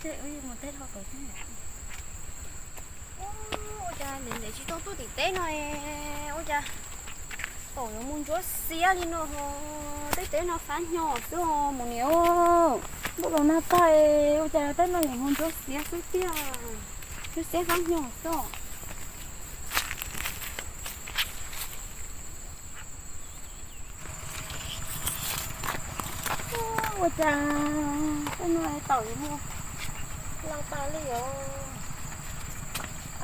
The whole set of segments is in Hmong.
Ua cas niam niam tsis tau tuaj tim teb no, ua cas taum yuav mus ntsuab xiab li no ho, tej teb no fab hnyo xwb os mus niam. Ntuj los nag tag, ua cas tej no yuav mus ntsuab xiab xwb tiag, ntsuab xiab fab hnyo xwb os. Ua cas tej no taum yuav mus laus tas li os.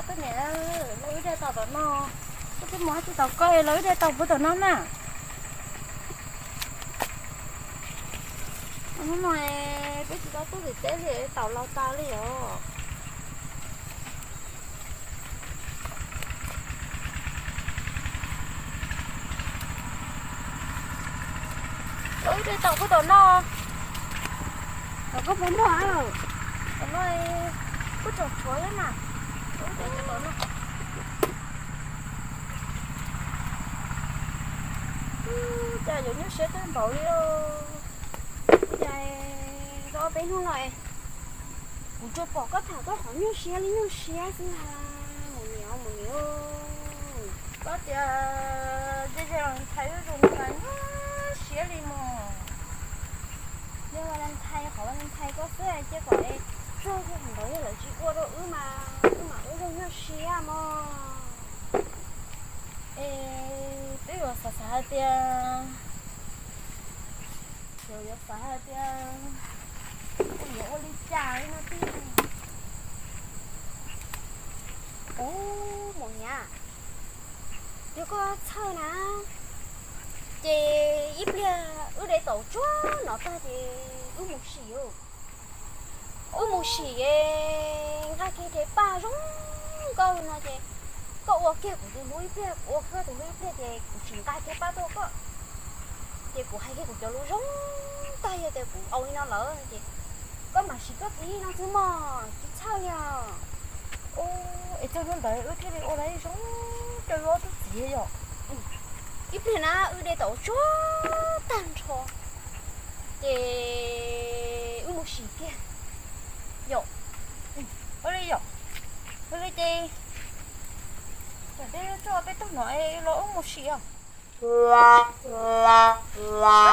Ab, koj niam, los wb de tau tom no, koj twb mus hab tsis tau koj, los wb de tau puag tom no na. Hnub no peb tsis tau tuaj tim teb li, taum laus tas li os. Los wb de tau puag tom no, tom koj puas muaj, tom no kuj tseem tshuav thiab na. Los wb de tau tom no. Cas yuav nyuaj siab tag npaum li os. Cas tau ob peb hnub no kuv tsuas pom koj tham txog qhov nyuaj siab li nyuaj siab xwb na, mus niam mus niam. Koj tias ces Valentine lub zoo no mas nyuaj siab li mog. Yog Valentine, qhov Valentine koj xwb cia kom txog ntawd yog lawv tsis ua rau wb mas wb mam ua zoo nyuaj siab mog. Es twb yuav xav xav hais tias, yuav yuav xav hais tias kuv yuav ua li cas li no tiag. Ub, maum niam, yog koj txhawj na, ces ib pliag wb de taum tsuag no tag ces wb mus sim. Wb mus sim es nqa kiag rhe paj zoo nkauj no ces koj ua kiag kuv tus hlub ib pliag, kuv ua kiag koj tus hlub ib pliag ces kuv sim nqa kiag paj tuaj koj. Ces kuv hais kiag kuv cov lus zoo tag, yog tias kuv ua li no lawm ces koj mam sim koj tus li no xwb mog, tsis txhawj li os. Es txog hnub ntawd wb thiaj li ua lawv zoo rau wb ob tug txiv yom. Ib pliag na wb de taum tsuag tag nrho ces wb mus sim kiag yom. Ua li yom, ua li ces de tsuag peb tug no los wb mus sim os. Tab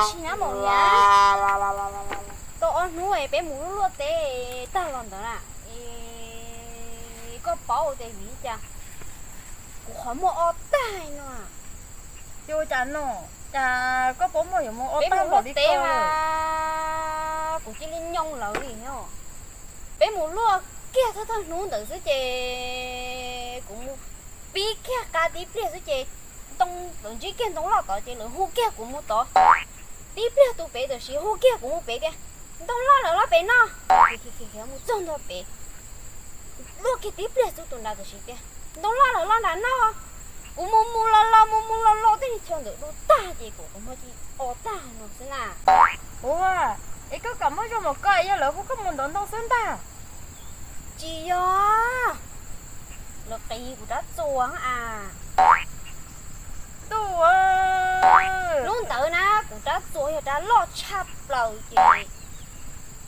sis na maum niam, tau ob hnub es peb mus luaj teb tag los ntawd na, es koj paub tias vim li cas kuv qhov muag o tag no. Ces ua cas no, cas koj paub muaj yuav mus o tag npaum li ko mas kuv cia li nyoo lawv li os. Peb mus luaj kiag thawj thawj hnub ntawd xwb ces kuv mus pib kiag qab tib pliag xwb ces ntoo, lawv ntsib kiag ntoo loj tod ces lawv hu kiag kuv mus tod. Tib pliag tus pem tam sim hu kiag kuv mus pem tias, ntoo loj lawm los pem no. Mus txog ntua pem, luaj kiag tib pliag xwb tus nrad tam sim tias, ntoo loj lawm los nram no. Kuv mus mus los los mus mus los los tej chaw ntawd du tag ces kuv qhov muag cia li o tag no xwb na. Ua, es koj kam muab zoo mus koj yog lawv hu koj mus ntov ntoo xwb ntag. Tsis yog, lawv qiv kuv rab txuas a. Ntuj, lub ntawd na kuv rab txuas yog rab loj tshaj plaws ces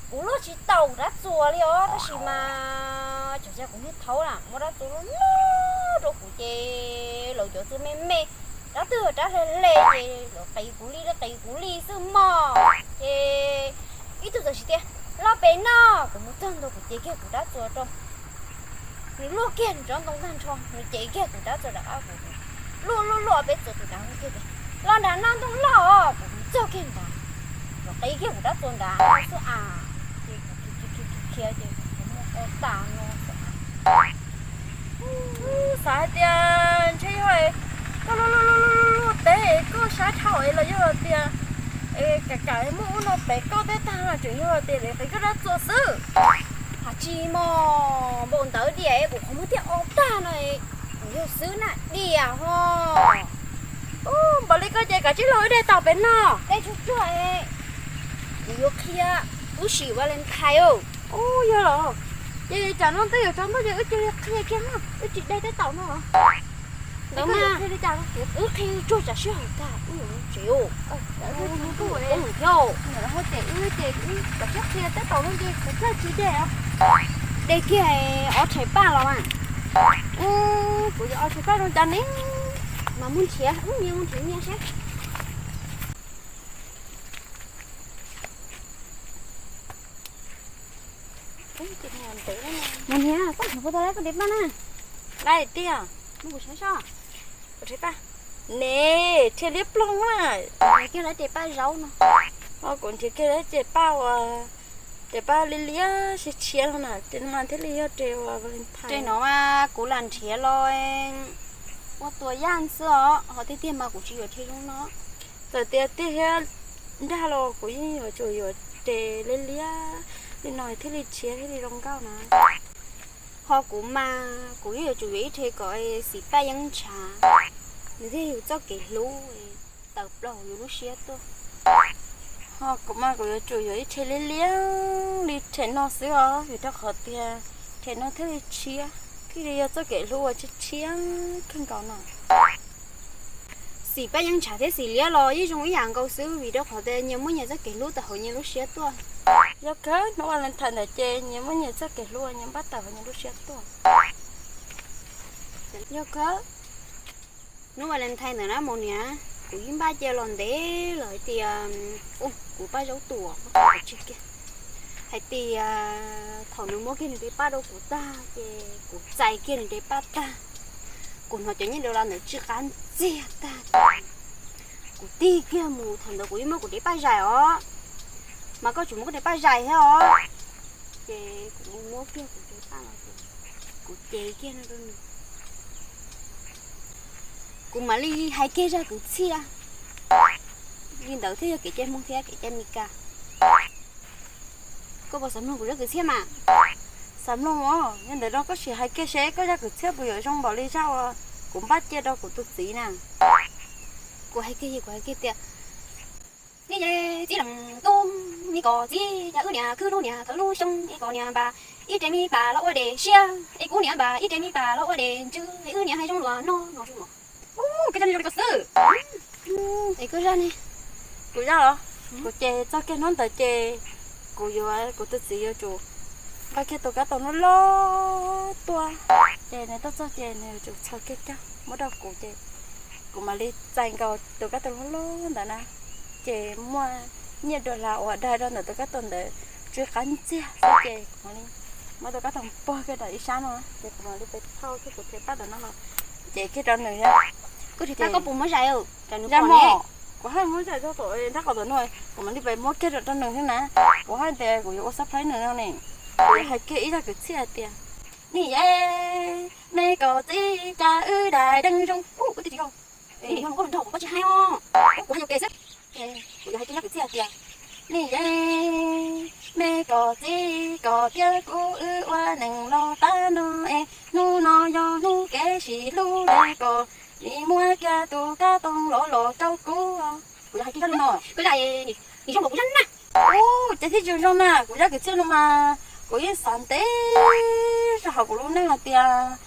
kuv luaj tsis tau kuv rab txuas li os, tab sis mas txawm kuv niag thaub na muab rab txuas luaj luaj rau kuv ces lawv cov txuas me me, rab twg rab hle hle ces lawv qiv kuv li qiv kuv li xwb mog. Ces ib tug txawm hais tias, los pem no. Kuv mus txog ntua kuv cev kiag kuv rab txuas rau, nws luaj kiag nws tsob ntoo tag nrho, nws cev kiag kuv rab txuas rov qab kuv, luaj luaj luaj peb txuas tus nrad hu kiag tias, los nram no ntoo loj os. Kuv mus txog kiag nrad, lawv qiv kiag kuv rab txuas nrad xwb a. Ces kuv khiav khiav ces kuv muag o tas no xwb a. Xav hais tias ntshe yog koj luaj luaj luaj luaj teb koj sab dhau los yog tias kam kam muaj ub no pem koj tej tag tseem yog tias lawv qiv koj rab txuas xwb. Hais tsis mog, npaum ntawd diam kuv qhov muag thiaj o tag no, kuv yog xwb na diam ho. Ub, npaum li koj ces kav tsij los wb de tau pem no. De tsuag tsuag, kuv yuav qhia wb sim Valentine. Ub, yog los, ces tsam no twb yuav tsaus ntuj ces wb cia li qhia kiag na, wb tsis de teb taum no. Ntawd mas, wb qhia tsuag tsam sij hawm tag wb yuav mus tsev. Wb thiab, ces wb kom siab qhia tab tom no ces kom txaj tsis dej os. De kiag ob rhe paj los mas. Kuv yuav ob rhe paj zoo cas ne, mas mus nrhiav, wb nyias mus nrhiav nyias seb. Mus niam, koj nrhiav puas tau koj de paj na? Laj tiag, mus kuv saib soj. Kuv rhe paj. Ne, rhe liab ploog na. Nrhiav kiag lawv de paj zaub no. Kuv nrhiav kiag lawv de paj uas, de paj liab liab siab tshiab no na, ces no mas thiaj li yog de uas Valentine. Rhe no mas kuv lam nrhiav los ua tua yaj xwb os, ho tiag tiag mas kuv tsis yuav rhe zoo no. Txawm tias tiag thiab nrag los kuv yeej yuav tsum yuav de liab liab li no thiaj li tshiab thiaj li zoo nkauj na. Ho kuv mas kuv yeej yuav tsum yuav ib rhe kom xim paj yeeb ntshav, nws thiaj yus txoj kev hlub tawm plaws yus lub siab tuaj. Ho kuv mas kuv yuav tsum yuav ib rhe liab liab li rhe no xwb os, vim rau qhov tias rhe no thiaj li tshiab, thiaj li yog txoj kev hlub uas tshiab tshiab kawg nkaus no. Xim paj yeeb ntshav thiab xim liab los yeej zoo ib yam nkaus xwb, vim rau qhov tias nyias muaj nyias txoj kev hlub tawm hauv nyias lub siab tuaj. Yog kawg, hnub Valentine ntawd ces nyias muaj nyias txoj kev hlub nyias npaj tawm hauv nyias lub siab tuaj. Yog kawg, hnub Valentine ntawd na mus niam, kuv yeej npaj cia los ntev lawm hais tias, kuv paj zaub tuam, hais tias thaum nws muab kiag nws de paj rau kuv tag ces kuv txais kiag nws de paj tag, kuv hnov cov nyiaj dollar ntawd tsw qab ntxiag tag, kuv tig kiag mus, thaum ntawd kuv yeej muab kuv de paj zais os, mas koj tsis muab koj de paj zais thiab os. Ces kuv muab kiag kuv de paj los ces kuv cev kiag no rau nws, kuv mam li hais kiag zaj kwv txhiaj. Li ntawd thiaj yog kev cai Hmoob thiab kev cai Meskas. Koj puas xav mloog kuv zaj kwv txhiaj mas? Xav mloog os, yog ntawm no koj sim hais kiag seb koj zaj kwv txhiaj puas yuav zoo npaum li zaj uas kuv npaj cia rau kuv tus txiv na. Kuv hais kiag, kuv hais kiag tias, nej yog txiv leej tub, nej kom txiv cas wb niam khwb lub niam khawv lub xyoo, es kom niam npam ib re mi pas los ua dej siab, es kuv niam npam ib re mi pas los ua dej ntsws, es wb niam hais zoo luag no no zoo no. Koj zaj ne zoo li ko xwb. Es koj zaj ne? Kuv zaj los, kuv ces txog kiag hnub ntawd ces kuv yuav, kuv tus txiv yuav tsum nqa kiag tus kab tau loj loj tuaj, ces nws tuaj txog ces nws yuav tsum txhos kiag coj muab rau kuv ces kuv mam li txais nkaus tus kab tau loj loj ntawd na, ces muaj nyiaj dollar uas daig rau ntawm tus kab tau ntawd tsw qab ntxiag xwb ces kuv mam li muab tus kab tau pog kiag rau ib sab no, ces kuv mam li pes thauj kiag kuv rhe paj ntawm no los cev kiag rau nws. Koj rhe paj koj puas muab zais? Zais mog, kuv haj muab zais rau tom nrab qhov ntawm no, kuv mam li pes muab kiag rau rau nws thiab na. Kuv haj tias kuv yuav ua surprise nws no ne, kuv yuav hais kiag ib zaj kwv txhiaj hais tias, nej yog, me kom txiv cas wb daim deev zoo, kuv twb tsis yog, yog koj nrog kuv koj tsis hais os, kuv hais yuam kev xwb. Kuv yuav hais kiag zaj kwv txhiaj hais tias, nej yog, me kom txiv kom tiag kuv wb ua neej los tag no es hnub no yog hnub kev sib hlub li ko, nej muab kiag tus kab tooj los los rau kuv. Kuv yuav hais kiag zaj li no, koj zaj, nws zoo npaum kuv zaj na. Ub, cas thiaj tsis zoo na, kuv zaj kwv txhiaj no mas kuv yeej xav ntev zog hauv kuv lub neej hais tias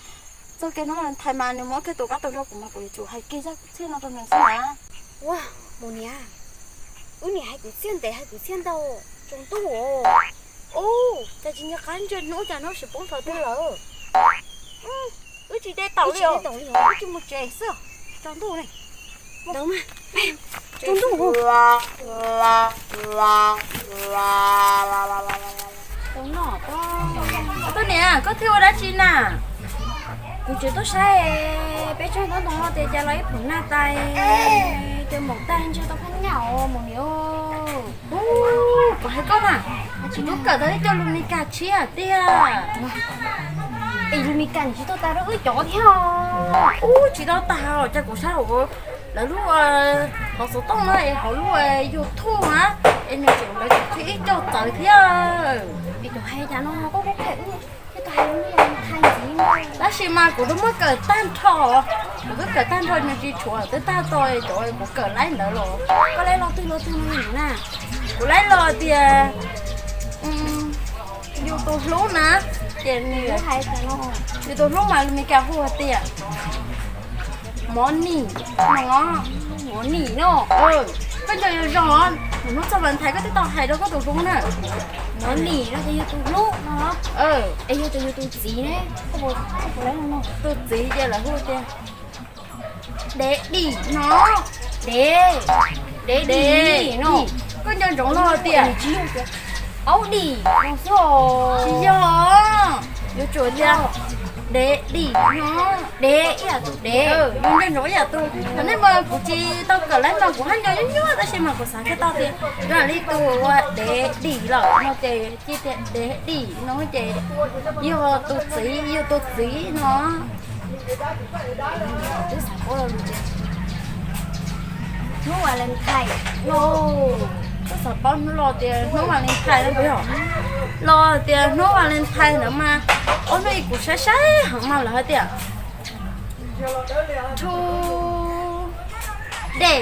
txog kiag hnub Valentine mas nws muab kiag tus kab tooj rau kuv mas kuv yuav tsum hais kiag zaj kwv txhiaj no rau nws xwb na. Ua, mus niam, wb niam hais kwv txhiaj ntev hais kwv txhiaj ntau, tsaus ntuj os. Ub, cas tsis nco qab ntsia hnub cas hnub sim poob thaum twg lawm. Wb tsis de taum li os, wb tsis mus tsev xwb, tsaus ntuj ne. Ntawd mas, tsaus ntuj. Koj niam, koj thiaj ua dab tsi na? Kuv tseem tuaj saib peb tsob ntaub ntoo no tias cas los ib phuam nag tas, ces maum tag ntshe tau phab nyaj os maum niam. Ub, kuv hais koj na, tsis muab kawm tau ib co lus Mes Kas tshiab tiag. Es lus Mes Kas nws tsis tau tas rau wb cov thiab. Ub, tsis tau tas os, cas kuv saib hauv lawv lub hauv xov tooj na es hauv lub YouTube na, es nws tseem lawv tseem qhia ib co txawv thiab. Es tus hais cas no koj kuj phem ub, thiab tus hais lub Valentine ntxiv. Tab sis mas kuv twb muab kawm tag nrho, kuv twb kawm tag nrho nws tsis tshuav twb tag txog cov kuv kawm laib ntawd los. Koj laib lo twg lo twg no na? Kuv laib lo tias yus tus hlub na, ces nws, yus tus hlub mas lus Mes Kas hu hais tias Mov nim no, mov nim no. Koj nco zoo zoo, hnub txog Valentine koj twb tau hais rau koj tus hlub na. Mov nim no ces yog tus hlub no, es yog tias yus tus txiv ne, tus txiv ces lawv hu tias dev dim no, dev, dev dim no. Koj nco ntsoov los tias aub dim no xwb, tsis yog, yuav tsum tias dev dim no, dev, ib yam tus dev, yus nco ntsoov ib yam tus, thaum nej mas kuv tsis tau kawm lawv mas kuv haj nco nyuaj nyuaj tab sis mas kuv xav kiag tau tias yog li tus ua dev dim lawm no ces cia tias dev dim no ces yog tus txiv, yog tus txiv no. Twb xav paub los tias hnub Valentine no, twb xav paub hnub los tias hnub Valentine no puas yog? Los tias hnub Valentine ntawd mas, ob hnub ib kuv saib saib heev mas lawv hais tias Today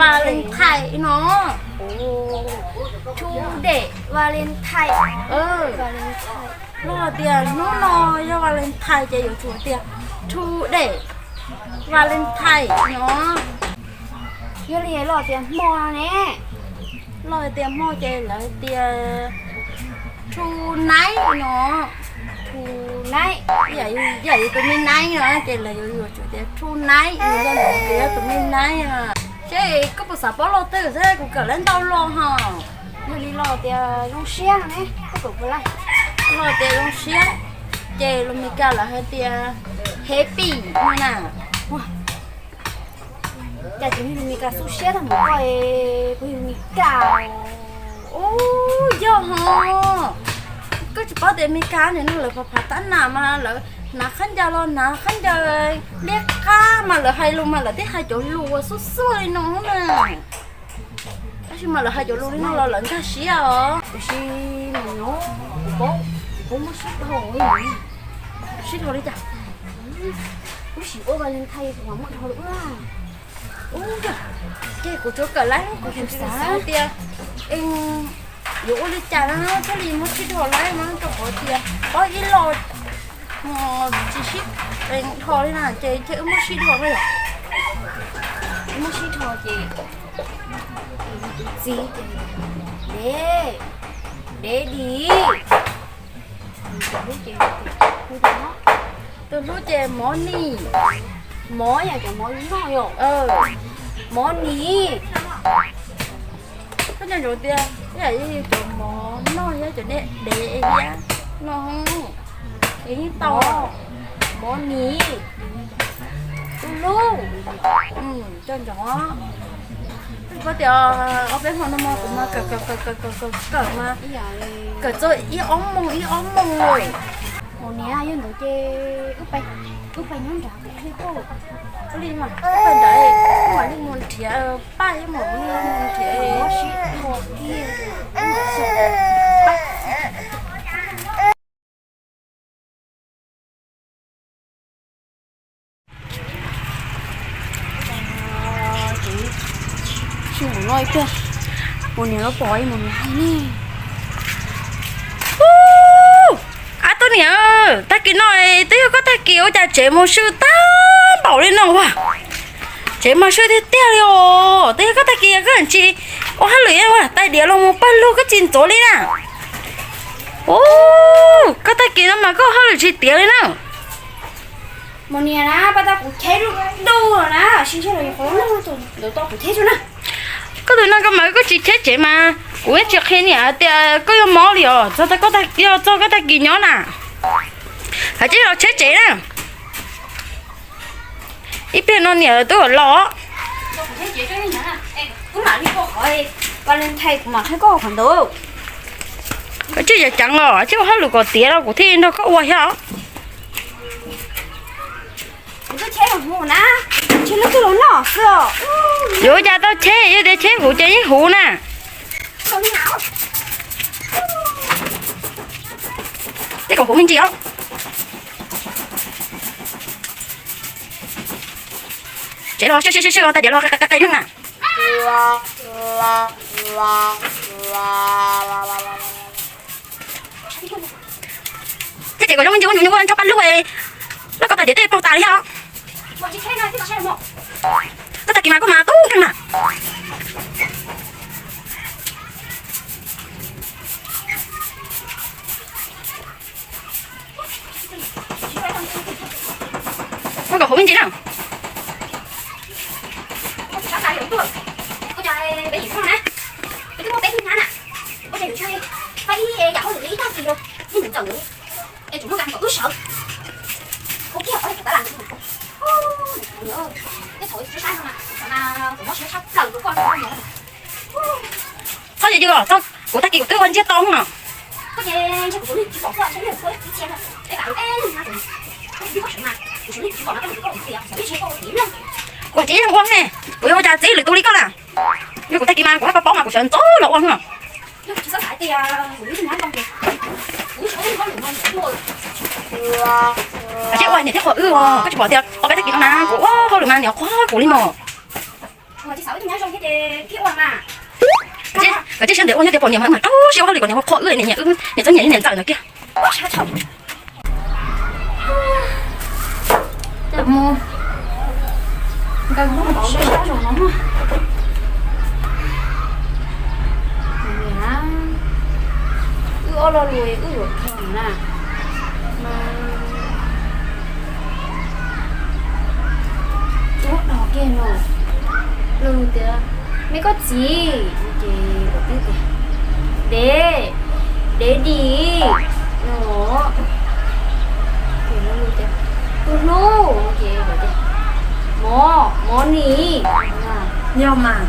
Valentine no, Today Valentine, los tias hnub no yog Valentine ces yuav tsum tias Today Valentine no. Yog li los tias hmo ne, los tias hmo ces lawv tias Tonight no, tonight, yam yus tus midnight no ces lawv yuav yuav tsum tias tonight, yus yog tus midnight. Seb koj puas xav paub lo twg thiab, kuv kawm lawv ntau lo ho. Yog li los tias zoo siab no ne, koj kawm puas lais? Los tias zoo siab, ces lus Meskas lawv hais tias happy no na. Cas tsis muaj lus Meskas xub siab tag npaum koj, puas yog Meskas? Ub, yog ho. Koj tsis paub tias Meskas nim no lawv phav phav tab nam mas lawv hnav khaub ncaws los hnav khaub ncaws liab qab mas lawv hais lus mas lawv twb hais cov lus uas xub xuaj li no na. Tab sis mas lawv hais cov lus li no los lawv nkag siab os. Tiam sis mas no kuv paub, kuv paub muab sib dhau, sib dhau li cas? Lub sij hawm ua Valentine kuv mam muab dhau li ub. Ub, ces kuv tsuas kawm lawm, kuv tsuas xav tias yuav ua li cas na thiaj li muab sib dhau lawm no rau qhov tias paub ib lo tsis sib dhau li na ces ces wb muab sib dhau na yom. Wb muab sib dhau ces tus txiv ces dev, dev dim. Tus hlub ces mov nim, mov yam cov mov noj yom, mov nim. Koj nco ntsoov tias ib yam li cov mov noj thiab cov niag dev thiab no, es yeej tau mov nim, tus hlub. Coj ntsoov, koj paub tias ob peb hmo no mas kuv mas kawm kawm kawm kawm kawm kawm mas kawm txog ib ob moos ib ob moos lawm. Mus niam, yog ntawd ces wb pais nyob nrad kuv qhia koj. Ua li mas wb pais nrad, wb mam li mus nrhiav paj, wb mam li mus nrhiav sib dhau kiag. Sib mus no ib pliag, mus niam los pom ib mus niam hais ne. Ab tub niam, tag kis no twb yog koj tag kis ua cas tsev mus swb tag npaum li no as? Tsev mas swb tiag tiag li os, twb yog koj tag kis koj tsis ua hauj lwm, tais diav los mus pawg lug koj tsis ntxuav li na. Ub, koj tag kis no mas koj hauj lwm tsis tiav li na. Mus niam na, pab tau kuv cheb lub ntuj los na, sib ntsib los yog qhov lub ntuj ntawd tau kuv cheb tsuj na. Koj tus no koj mas koj tsis cheb tsev mas kuv yeej tsis qhia niam hais tias koj yuav mob li os, txog koj tag, yog txog koj tag kis nyob na, hais tseeb los cheb tsev na. Ib pliag no niam twb los. Koj tsis yog ceev los tsis ua hauj lwm kom tiav los kuv thiaj nrog koj ua thiab. Yuav ua cas tau cheb, yog tias cheb huv ces yeej huv na. Tej kom huv me ntsis os. Tsev los sib sib sib sib los tais diav los qe qe qe qe na. Ces ces kom zoo me ntsis ua nws ua ntsoj paj lug, loj ko tais diav tej pog tas li os. Koj tag kis mas koj mas tub heev na. Koj kom hauv ib ntsis na. Txhob yws yws os, kuv tag kis kuv twb ua ntsiag to no. Kuv tsis yeej ua ne, kuv yuav ua cas txib lwm tus li koj na. Yog kuv tag kis mas kuv haj paub paub mas kuv sawv ntxov los ua no. Koj tsis ua niam thiab qhua wb os, koj tsis pom tias ob peb tag kis no na kuv ua hauj lwm mas niam qhuav kuv li mos. Koj tsis siab ntev ua nyob tias pom niam mas mas rau siab ua hauj lwm kom niam qhuav wb, niam nyiam wb, niam txom nyem li niam ntxawm ntawd kiag. Cas mus nkaus mus sab sab zoo no. Wb ob lo lus wb yuav kho na. Ub, no kiag no, lus tias me koj txiv ces lawv twb tias dev, dev dim no. Ces lawv tias tus hlub no ces lawv tias mov, mov nis, yog mas,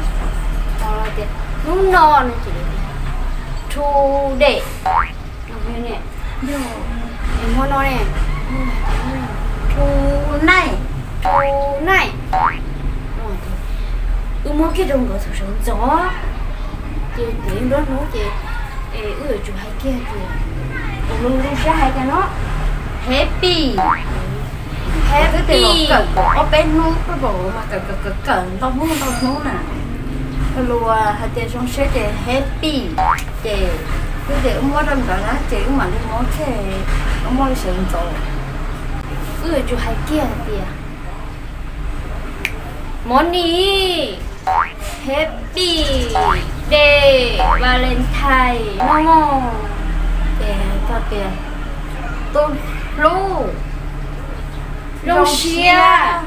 tias hnub no no ces lawv tias rhu dej. Hmo no ne, rhu naij, rhu naij. Wb muab kiag rau nkawd txhua sawv ntxov, ces nyob nruab hnub ces wb yuav tsum hais kiag tias, lus lus siab hais tias no, happy, happy, kawm ob peb hnub, kawm kawm kawm ntau hnub ntau hnub na. Lus hais tias zoo siab ces happy, ces wb tias wb muab rau nkawd na ces wb mam li muab thiab, wb muab li sawv ntxov. Wb yuav tsum hais kiag tias mov nis, happy day Valentine no. Ces txog tias tus hlub, zoo siab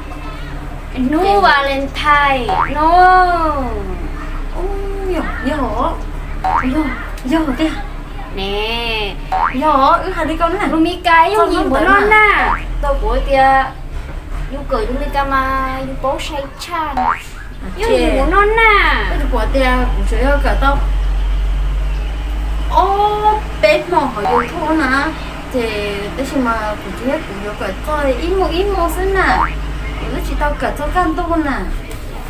hnub Valentine no. Yog, yog, yog tiag ne. Yog, wb hais li ko na. Lus Mes Kas yooj yim npaum no na. Tau kuv tias yus kawm lus Mes Kas mas yus paub sai tshaj. Yooj yim npaum no na. Koj tsis pom tias kuv tsuas yog kawm tau ob peb hmo hauv YouTube na, ces tab sis mas kuv tsuas yog kuv yuav kawm txog ib hmos ib hmos xwb na, kuv twb tsis tau kawm txog kaj ntug na,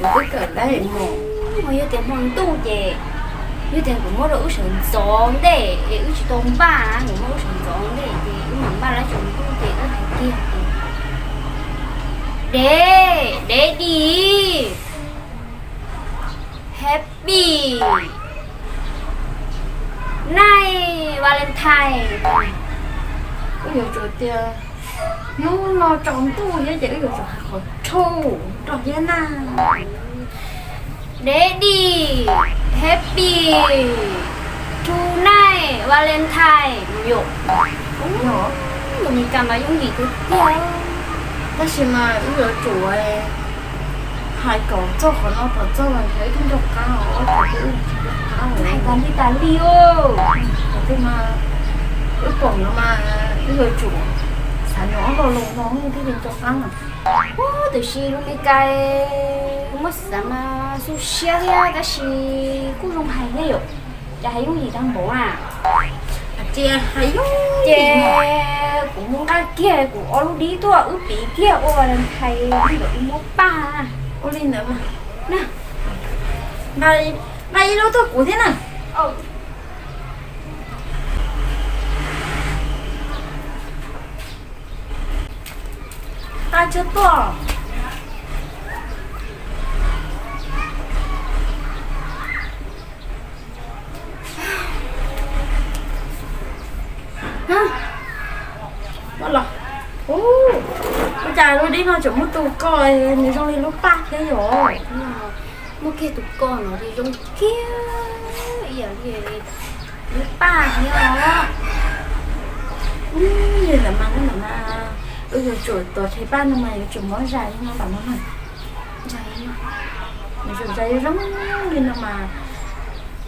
kuv twb kawm lawm hmo. Yog tias hmo ntuj ces, yog tias kuv muab rau wb sawv ntxov ntej es wb tsis tau npaj, kuv muab wb sawv ntxov ntej ces wb mam npaj lawm, tsaus ntuj ces wb hais kiag tias dev, dev dim, happy night Valentine. Wb yuav tsum tias hnub no tsaus ntuj thiab ces wb yuav tsum hais qhov rhu rau thiab na. Dev dim, happy rhu night Valentine. Yog, lus Mes Kas mas yooj yim tiag tiag. Tab sis mas wb yuav tsum hais kom txog qhov no kom txog los ntawd thiaj nco qab os, thaum twg wb tsis nco qab os. Hais tas li tas li os. Thaum twg mas wb pom no mas wb yuav tsum xav nyob ob lo lus no thiaj li nco qab os. Ub, tiam sis lus Mes Kas muab xav mas xu siab thiab tab sis kuj zoo hais thiab yom. Cas hais yooj yim tag npaum na. Ces hais yooj yim, ces kuv mus nqa kiag kuv ob lub dib tuaj wb piv kiag ua Valentine li ntawm wb muab paj. Ua li ntawd mas. Nqa ib lub tuaj kuv thiab na. Nqa tsawg tuaj. Muab los. Ua cas lub dib no tseem muaj tus koj, nws zoo li lub paj thiab yom? Muaj kiag tus koj no li zoo kiag ib yam li lub paj thiab os. Ntawm mas, ntawm mas, wb yuav tsum tuav rhe paj no mas yuav tsum muab zais li no ntawm no na. Zais li no. Yuav tsum zais zoo li no mas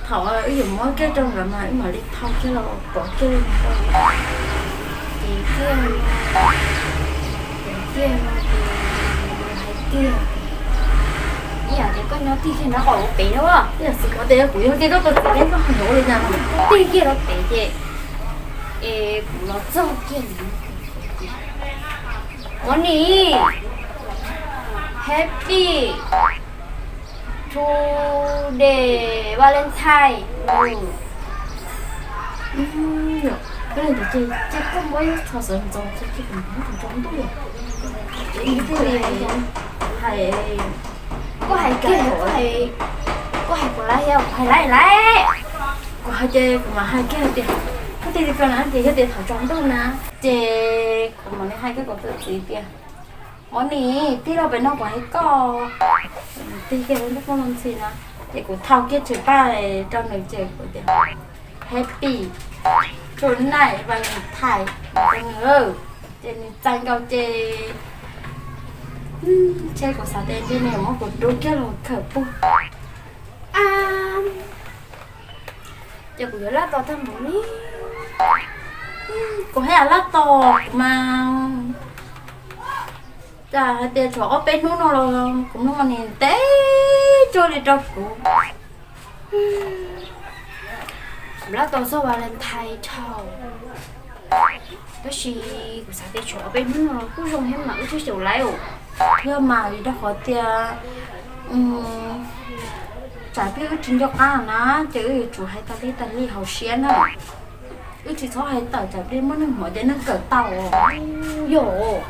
thaum wb yuav muab kiag rau nkawd mas wb mam li thau kiag los pov kiag li no rau. Ces kiag, ces kiag no ces hais tiag, ib yam tias koj nyob tig kiag nraub qaum ua pem na. Ib yam xwv koj tias kuv yog kiag koj tus txiv neej koj hais ua li cas no. Tig kiag rau pem ces es kuv los txog kiag li. Morning, happy today, Valentine. Koj leej ntawd ces koj muab ib qho xov ntxov tso ntuj. Ces ib tug hais, koj hais kiag, koj hais, koj hais kuv laiv, kuv hais laiv laiv. Kuv hais ces kuv mam hais kiag tias, koj tig li ko na ces yog tias thaum tsaus ntuj na, ces kuv mam li hais kiag kuv tus txiv tias, Morning, tig los pem no kuv hais koj. Tig kiag nraub qaum ntxhi na, ces kuv thau kiag rhe paj rau nws ces kuv tias, Happy tonight Valentine rau nws. Ces nws txais nkaus ces, ntshe kuv xav tias ntshe nws yuav muab kuv rub kiag los khawm pug. Ces kuv yuav laj tos tag npaum li. Kuv haj yam laj tos kuv mas, cas hais tias tshuav ob peb hnub no los kuv mloog mas nws ntev tsuag li rau kuv. Kuv laj tos txog Valentine dhau, tab sis kuv xav tias tshuav ob peb hnub no los kuj zoo thiab mas wb thiaj xyaum laiv. Yog mas vim rau qhov tias tsam peb wb tsis nco qab na, ces wb yuav tsum hais tas li tas li hauv siab na. Wb tsis txhob hais tawm tsam peb muaj neeg hmoov ces neeg kawm tau. Yog,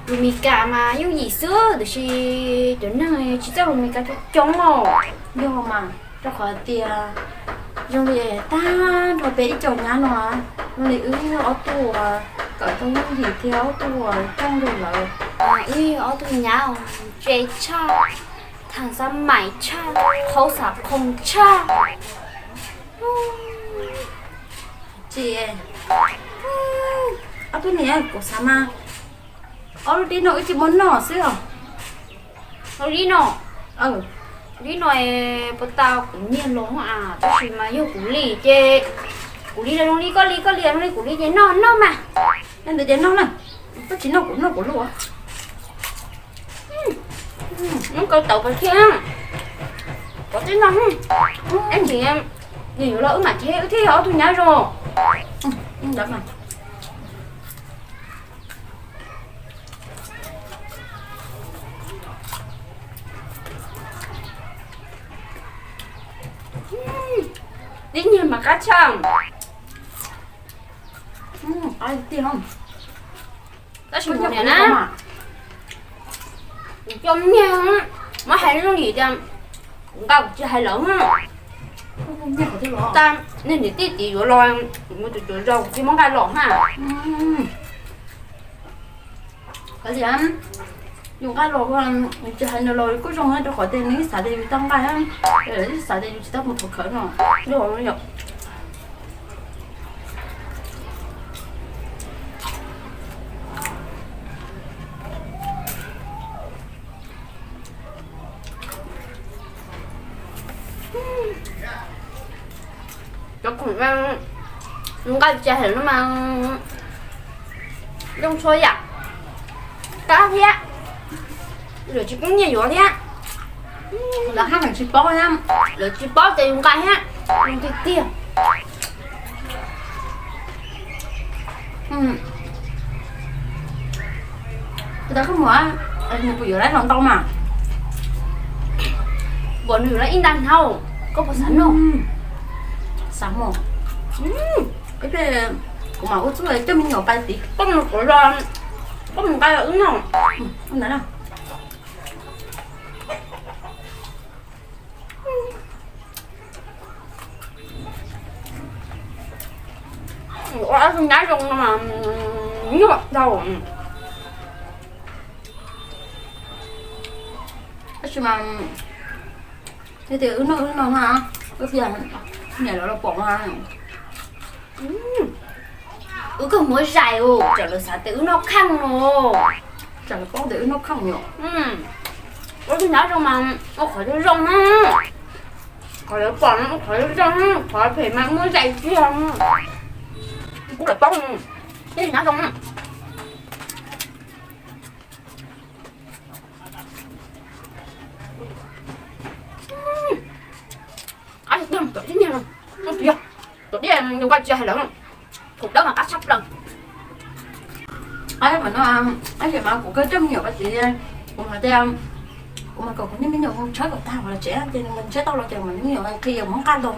lus Mes Kas mas yooj yim xwb tiam sis cov neeg tsis txawj lus Mes Kas coob coob os. Yog mas, rau qhov tias zoo li tag nrho peb ib co nyab no, zoo li wb ob tug uas kawm tau yooj yim thiab ob tug uas coj nkaus lawv. Wb ob tug nyab ntse tshaj, tham xav maim tshaj, qhauv xav khoom tshaj. Tsis, ob tug niam kuv xav mas ob lub dib no wb tsis muab noj xwb os. Lub dib no, dib no puas tau kuv nyiag los a, tab sis mas yog kuv li ces kuv li zoo li koj li, koj li zoo li kuv li ces noj noj mas. Li ntawd ces noj na, koj tsis noj kuv noj kuv lub. Noj kawg tau kawg thiab, koj tib noj, ib ntsis nws yuav los wb mam cheb wb thiaj yog ob tug nyab zoo. Dib nyiag mas qab tshaj. Qab tiag. Tab sis kuv niam na, kuv coj nyiag, muab hais lub yooj yim tias kuv nqa kuv tsis hais lawv na. Tab niag niam tij tid yuav los, kuv mus tus cuav zog kuv tsis muab nqa los na. Yus nqa los, yus tsis hais nws los kuj zoo na, rau qhov tias nws ib xav tias yus tau nqa, ib xav tias yus tsis tau mus thov khawv no. Yog yom. Cov khoom nqa tsis hais no mas zoo txhua yam, qab thiab, lawv tsis poob nyiaj yuav thiab. Lawv haj tsis paub thiab, lawv tsis paub ces yus nqa thiab, zoo tiag tiag. Tus tau koj mus, nws puas yuav lawv los ntau mas? Npaum nws yuav lawv ib nta hnab, koj puas xav noj? Xav mos. Ib pliag kuv mam ua txuj coj me nyuam pais tid. Koj mus kuv los, koj mus nqa los wb noj. Ua ob tug nyab zoo no mas nyuaj dhau. Tab sis mas yog tias wb noj wb no na, wb cia niam lawv los pom mas wb kawg muab zais us, tsam lawv xav tias wb noj kheej no, tsam lawv paub tias wb noj kheej yom. Ua tug nyab zoo mas ua qhov zoo zoo na, qhov lawv pom no ua qhov zoo zoo, qhov phem mas muab zais kiag. Kuv lawv paub, tug nyab zoo. Tom dib, tom dib nqa tsis hais lawm, kuv dawb mas qab tshaj plaws. Tab sis mas kuv kawg coj me nyuam pas txiv, kuv mas tias kuv mas kom kuv niag me nyuam mus tshawb kom tag los tsev ces nws mus tshawb tau los ces mas niag me nyuam qhia yus hmoov nqaj los.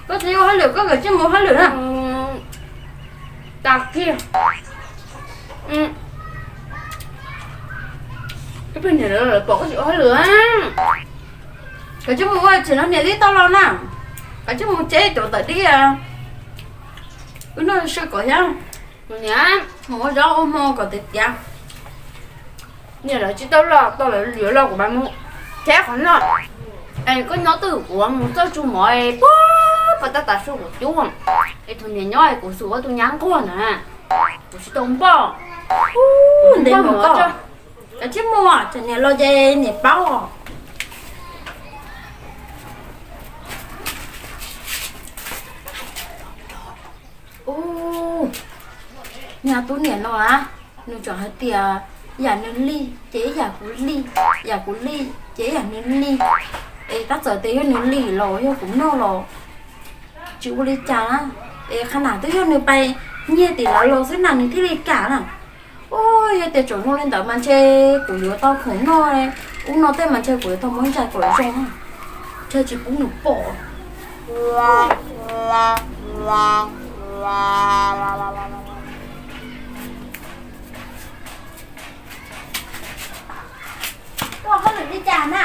Koj tsis ua hauj lwm, koj kawm tsij mus ua hauj lwm na. Tas kiag. Peb niam lawv pom koj tsis ua hauj lwm, kawm tsij mus ua tsev no niam tij tau los na. Kawm tsij mus tseb cov tawm dib, wb noj sw kom thiab, mus ua zaub ua hmo kom tiav tiav. Niam lawv tsis tau los, tau lawv yuav los kuv mam mus tseb qhov noj. Es koj nyob twj ywm kuv mus txawj tsu mov puag pas tab tas su kuv cub. Es thaum niam nyob es kuv xum ua tus nyab nquag na, kuv tsis tau npoj. Ntev mus koj, kawm tsij mus, tsam niam los ces niam paub. Niag tub niam no a, nws tseem hais tias yam nws li ces ib yam kuv li, yam kuv li ces ib yam nws li. Es tab txawm tias yog nws li los yog kuv noj los tsis ua li cas na. Es qhov no twb yog nws pais nyiag tim lawv los xwb na nws thiaj li kam na. Ua yog tias tseem zoo li ntawd mas ntshe kuv yuav tau khoom noj, ub no tej mas ntshe kuv yuav tau muab ntsaig kom zoo, ntshe tsis pub nws pom. Koj hauj lwm li cas na?